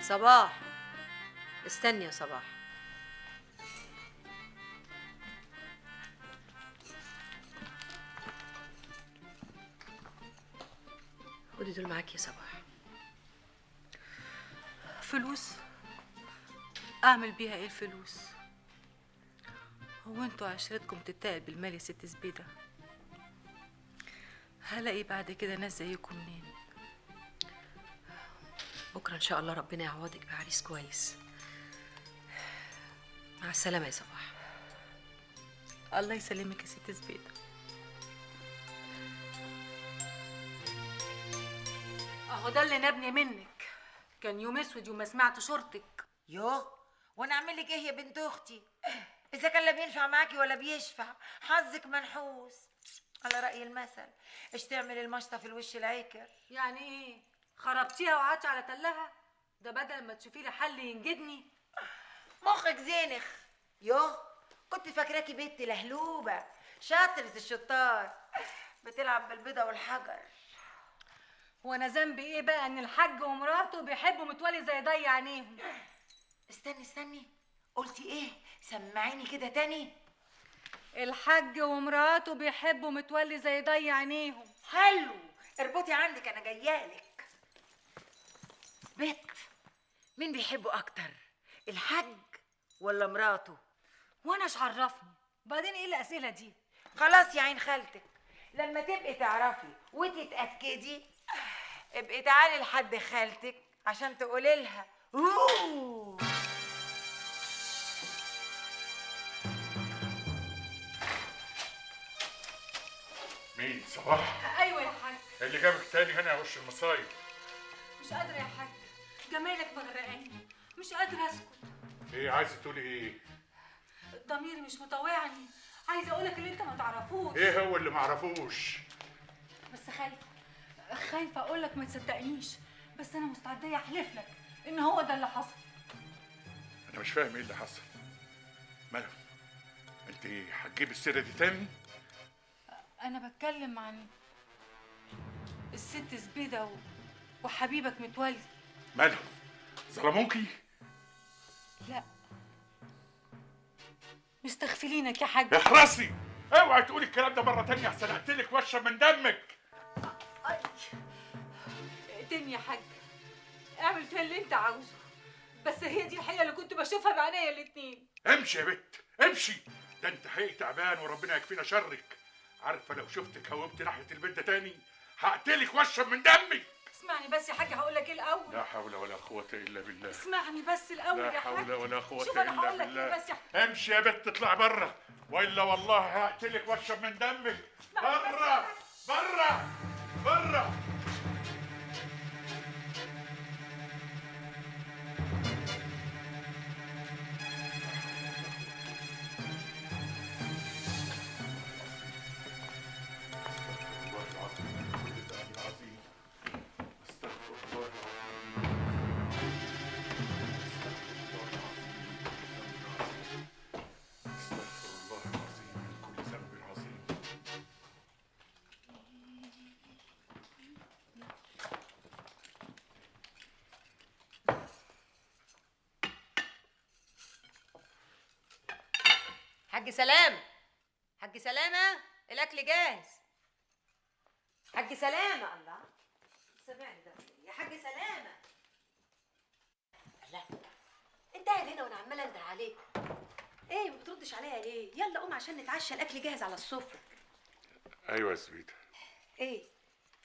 صباح، استني يا صباح. خدي دول معاكي يا صباح. فلوس؟ اعمل بيها ايه الفلوس؟ هو انتوا عشرتكم تتاقل بالمال يا ست زبيده؟ هلاقي بعد كده ناس زيكم منين؟ بكره ان شاء الله ربنا يعوضك بعريس كويس. مع السلامة يا صباح. الله يسلمك يا ست زبيده. اهو ده اللي نبني منك، كان يوم اسود يوم ما سمعت شورتك. يوه، وانا اعمل لك ايه يا بنت اختي؟ اذا كان لا بينفع معاكي ولا بيشفع، حظك منحوس. على راي المثل، ايش تعمل المشطه في الوش العكر؟ يعني ايه؟ خربتيها وقعدتي على تلها؟ ده بدل ما تشوفي لي حل ينجدني. مخك زينخ. يوه، كنت فاكراكي بنت لهلوبه شاطرة الشطار، بتلعب بالبيضه والحجر. وانا ذنبي ايه بقى ان الحاج ومراته بيحبوا متولي زي ضي عينيهم؟ استني استني، قلتي ايه؟ سمعيني كده تاني. الحاج ومراته بيحبوا متولي زي ضي عينيهم. حلو، اربطي عندك، انا جايالك. بت، مين بيحبه اكتر، الحاج ولا مراته؟ وانا ايش عرفني؟ بعدين ايه الاسئلة دي؟ خلاص يا عين خالتك، لما تبقي تعرفي وتتاكدي ابقي تعالي لحد خالتك عشان تقولي لها. اوه، مين؟ صباح؟ ايوه يا حاج. اللي جابك تاني هنا يا وش المصايب؟ مش قادرة يا حاج، جمالك مغرقاني، مش قادرة اسكت. ايه عايزه تقولي ايه؟ ضميري مش مطوعني، عايزه اقولك اللي انت ما تعرفوش. ايه هو اللي ما اعرفوش؟ بس خايفة، خايفة اقولك ما تصدقنيش، بس انا مستعدة احلف لك ان هو ده اللي حصل. انا مش فاهم ايه اللي حصل. مالك؟ انت هتجيبي السيرة دي تاني؟ انا بتكلم عن الست زبيده وحبيبك متولي. مالهم؟ ظلموكي؟ لا، مستغفلينك يا حاج. اخرسي، اوعي تقولي الكلام ده مرة تانية احسن اقتلك واشرب من دمك. اقتلني يا حاج، اعمل فيها اللي انت عاوزه، بس هي دي الحقيقة اللي كنت بشوفها بعينيا الاتنين. امشي يا بت، امشي، ده انت حقيقي تعبان وربنا يكفينا شرك. عارفه لو شفتك هوبت ناحية البيت ده تاني هقتلك واشرب من دمك. اسمعني بس يا حاج، هقول لك ايه الاول. لا حول ولا قوة الا بالله. اسمعني بس الاول يا حاج. لا حول ولا قوة شوف انا الا هقول لك بالله. ايه بس يا حاج. امشي يا بت، اطلع بره والا والله هقتلك واشرب من دمك. بره بره بره. حاج سلام، حاج سلامة، الأكل جاهز. حاج سلامة، الله سامعني ده يا حاج سلامة. لا انت قاعد هنا وانا عمالة انده عليك، ايه ما بتردش عليا ليه؟ يلا قوم عشان نتعشى، الأكل جاهز على السفرة. ايوه يا زبيدة. ايه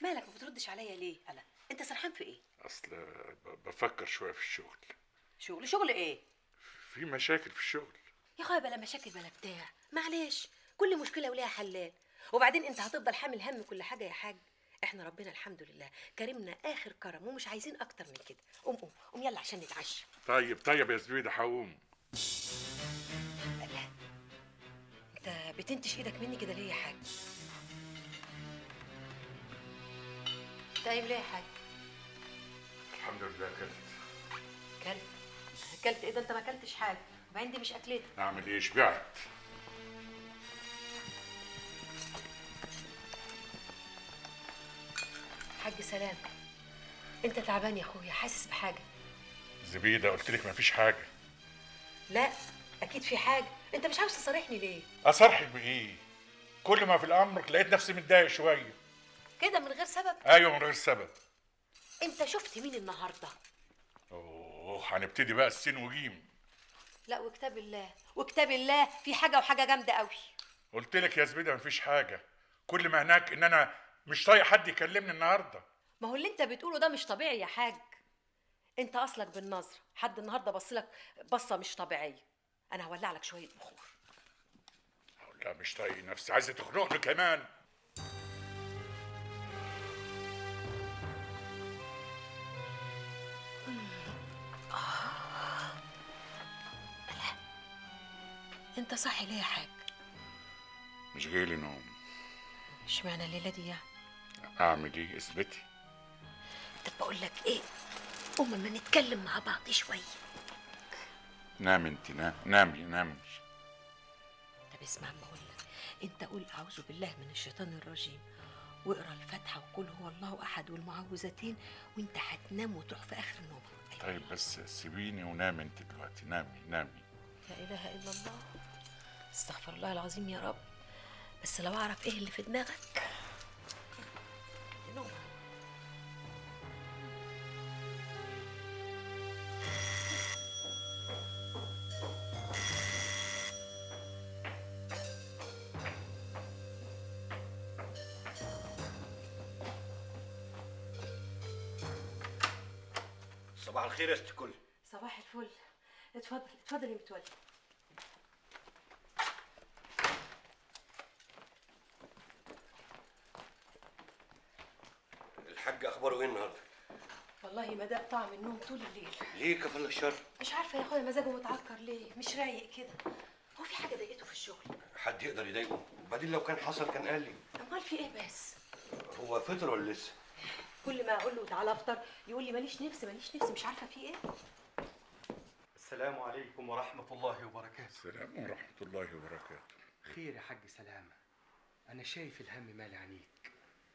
مالك ما بتردش عليا ليه؟ الله، انت سرحان في ايه؟ اصل بفكر شوية في الشغل. شغل؟ شغل ايه؟ في مشاكل في الشغل يا اخويا. بلا مشاكل بلا بتاع، معلش كل مشكلة وليها حلال. وبعدين انت هتفضل حامل هم كل حاجة يا حاج. احنا ربنا الحمد لله كرمنا اخر كرم ومش عايزين اكتر من كده. قوم قوم قوم يلا عشان نتعشى. طيب طيب يا زبيده هقوم. لا انت بتنتش ايدك مني كده ليه يا حاج؟ طيب ليه يا حاج؟ الحمد لله اكلت. كلت؟ اكلت ايه ده؟ انت ما اكلتش حاجة، وبعدين دي مش اكلتك. اعمل ايه؟ شبعت. حاج سلام، انت تعبان يا اخويا، حاسس بحاجة؟ زبيده قلت لك مفيش حاجة. لا اكيد في حاجة، انت مش عاوز تصارحني ليه؟ اصارحك بايه؟ كل ما في الامر لقيت نفسي متضايق شوية كده من غير سبب. ايوه من غير سبب. انت شفت مين النهارده؟ اوه هنبتدي بقى السين وجيم. لا وكتاب الله، وكتاب الله في حاجة، وحاجه جامدة قوي. قلت لك يا زبيده مفيش حاجة، كل ما هناك ان انا مش طايق حد يكلمني النهارده. ما هو اللي انت بتقوله ده مش طبيعي يا حاج. انت اصلك بالنظر حد النهارده بص لك بصة مش طبيعية. انا هولع لك شوية بخور. لا مش طايق نفسي، عايزه تخنقني كمان. لا انت صاحي ليه يا حاج؟ مش جايلي نوم. اشمعنى الليلة دي يعني؟ اعمل ايه؟ اثبتي. طب بقول لك ايه، قوم ما نتكلم مع بعض شوية. نامي انت، نامي نامي. طب اسمع ما اقول لك، انت قول اعوذ بالله من الشيطان الرجيم، واقرا الفاتحة وقل هو الله احد والمعوذتين، وانت هتنام وتروح في اخر نومك. أيوة. طيب بس سيبيني ونامي انت دلوقتي، نامي نامي. لا اله الا الله، استغفر الله العظيم يا رب. بس لو اعرف ايه اللي في دماغك. نوم. صباح الخير يا ست الكل. صباح الفل. اتفضل اتفضل يا متولي. الحاج اخباره ايه النهارده؟ والله ما داق طعم النوم طول الليل. ليه كفل الشر؟ مش عارفه يا اخويا، مزاجه متعكر ليه، مش رايق كده. هو في حاجة ضايقته في الشغل؟ حد يقدر يضايقه؟ وبعدين لو كان حصل كان قال لي. امال في ايه بس؟ هو فطر ولا لسه؟ كل ما اقول له تعالى افطر يقول لي ماليش نفس ماليش نفس، مش عارفه في ايه. السلام عليكم ورحمة الله وبركاته. السلام ورحمة الله وبركاته. خير يا حاج سلامه، انا شايف الهم مال عينيك،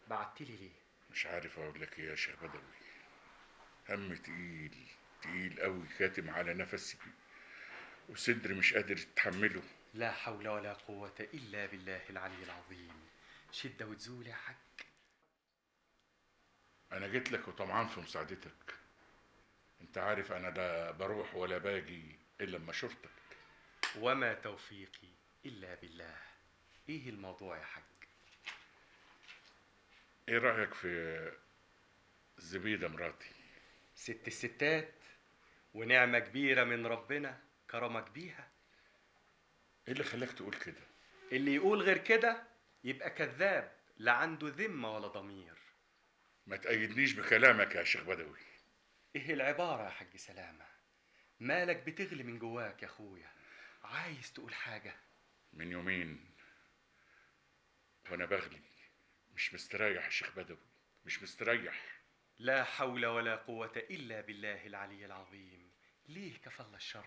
بعتلي ليه؟ مش عارف اقول لك ايه يا شيخ بدوي، هم تقيل تقيل قوي كاتم على نفسي وصدري مش قادر اتحمله. لا حول ولا قوة الا بالله العلي العظيم. شده وتزول يا حاج. انا جيت لك وطمعان في مساعدتك، انت عارف انا لا بروح ولا باجي الا لما شرطك. وما توفيقي الا بالله. ايه الموضوع يا حاج؟ ايه رايك في زبيده مراتي؟ ست الستات، ونعمه كبيرة من ربنا كرمك بيها. ايه اللي خلاك تقول كده؟ اللي يقول غير كده يبقى كذاب، لا عنده ذمه ولا ضمير. ما تأيدنيش بكلامك يا شيخ بدوي. ايه العبارة يا حاج سلامة؟ مالك بتغلي من جواك يا اخويا؟ عايز تقول حاجة؟ من يومين وانا بغلي، مش مستريح يا شيخ بدوي، مش مستريح. لا حول ولا قوة إلا بالله العلي العظيم. ليه كفل الشر؟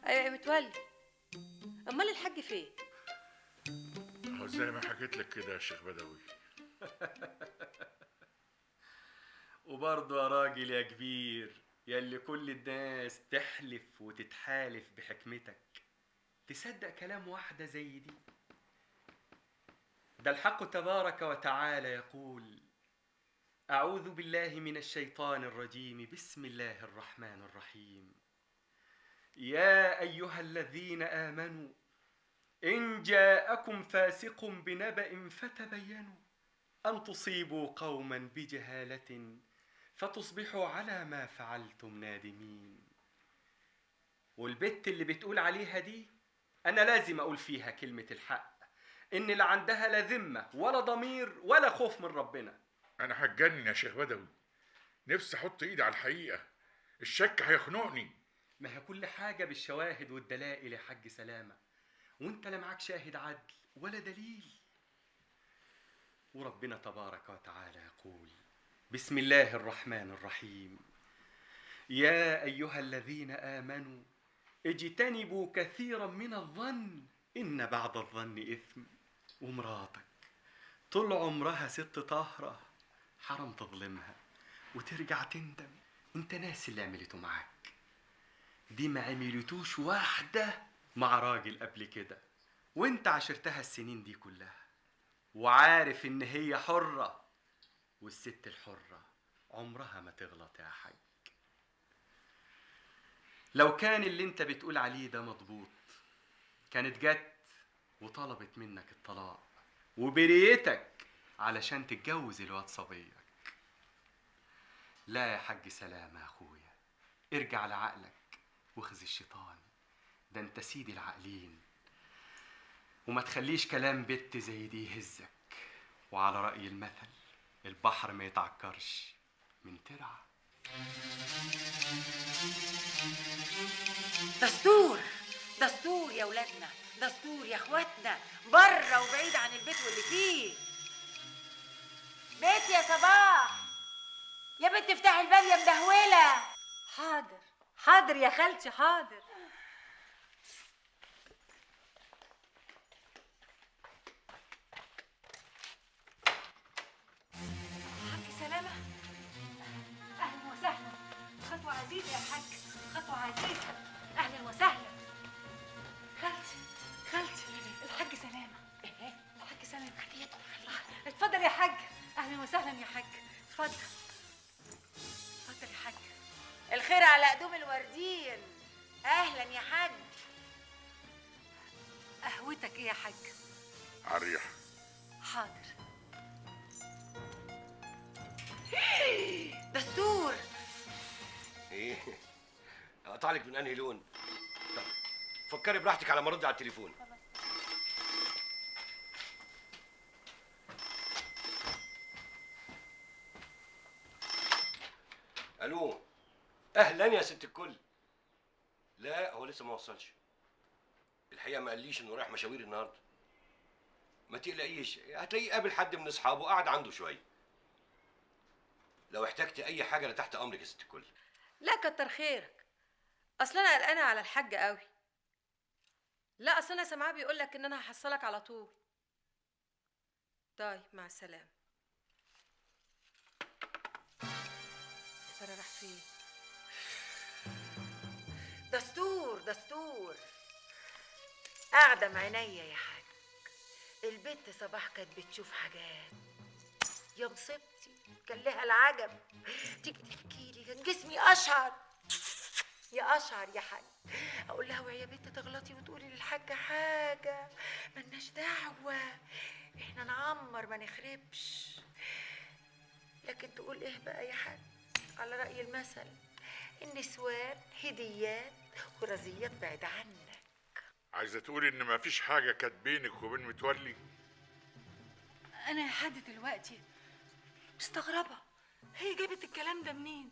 ايوه يا متولي، امال الحاج فين؟ هو زي ما حكيت لك كده يا شيخ بدوي. وبرضه يا راجل يا كبير، يا اللي كل الناس تحلف وتتحالف بحكمتك، تصدق كلام واحدة زي دي؟ ده الحق تبارك وتعالى يقول: أعوذ بالله من الشيطان الرجيم، بسم الله الرحمن الرحيم، يا أيها الذين آمنوا إن جاءكم فاسق بنبأ فتبينوا أن تصيبوا قوما بجهالة فتصبحوا على ما فعلتم نادمين. والبت اللي بتقول عليها دي أنا لازم أقول فيها كلمة الحق، إن لا عندها لا ذمة ولا ضمير ولا خوف من ربنا. أنا هتجنن يا شيخ بدوي، نفسي أحط إيدي على الحقيقة، الشك هيخنقني. ما هي كل حاجة بالشواهد والدلائل يا حاج سلامة، وانت لا معاك شاهد عدل ولا دليل. وربنا تبارك وتعالى يقول: بسم الله الرحمن الرحيم، يا أيها الذين آمنوا اجتنبوا كثيرا من الظن إن بعض الظن إثم. ومراتك طول عمرها ست طاهرة، حرام تظلمها وترجع تندم. انت ناسي اللي عملته معاك دي، ما عملتوش واحدة مع راجل قبل كده، وانت عشرتها السنين دي كلها وعارف ان هي حرة، والست الحرة عمرها ما تغلط يا حاج. لو كان اللي انت بتقول عليه ده مضبوط كانت جت وطلبت منك الطلاق وبريتك علشان تتجوز الواد صبيك. لا يا حاج سلامة يا اخويا، ارجع لعقلك واخذ الشيطان، ده انت سيد العقلين، وما تخليش كلام بت زي دي يهزك. وعلى رأي المثل، البحر ما يتعكرش من ترعة. دستور دستور يا ولادنا، دستور يا اخواتنا، بره وبعيد عن البيت واللي فيه. بيت يا صباح، يا بنت افتحي الباب يا مدهوله. حاضر حاضر يا خالتي حاضر. حاج سلامة، أهلا وسهلا، خطوة عزيزة يا حاج، خطوة عزيزة، أهلا وسهلا. خالتي خالتي، الحاج سلامة، الحاج سلامة، اتفضل يا حاج، أهلا وسهلا يا حاج، اتفضل اتفضل يا حاج. الخير على قدوم الوردين. أهلا يا حاج. قهوتك إيه يا حاج؟ عالريحة. حاضر. دستور. ايه اقطع لك من انهي لون؟ طب فكري براحتك على ما ارد على التليفون. الو، اهلا يا ست الكل. لا هو لسه ما وصلش، الحقيقة ما قاليش انه رايح مشاوير النهارده. ما تقلقيش، هتلاقيه قابل حد من اصحابه قعد عنده شوية. لو احتجتي اي حاجة انا تحت امرك يا ست الكل. لا كتر خيرك، اصل انا قلقانة على الحاج قوي. لا اصل انا سامعاه بيقول لك ان انا هحصلك على طول. طيب مع السلامة. يا ترى راح فين؟ دستور دستور. قاعدة مع عينيا يا حاج. البت صباح كانت بتشوف حاجات يا مصيبتي، كان لها العجب. تيجي تحكي لي كان جسمي اشعر يا اشعر يا حاج. اقول لها ويا بنت تغلطي وتقولي للحاجة حاجة، ملناش دعوه، احنا نعمر ما نخربش. لكن تقول ايه بقى يا حاج؟ على راي المثل، النسوان هديات ورزيات بعيد عنك. عايزه تقولي ان مفيش حاجة كانت بينك وبين متولي؟ انا لحد دلوقتي مستغربه هي جابت الكلام ده منين؟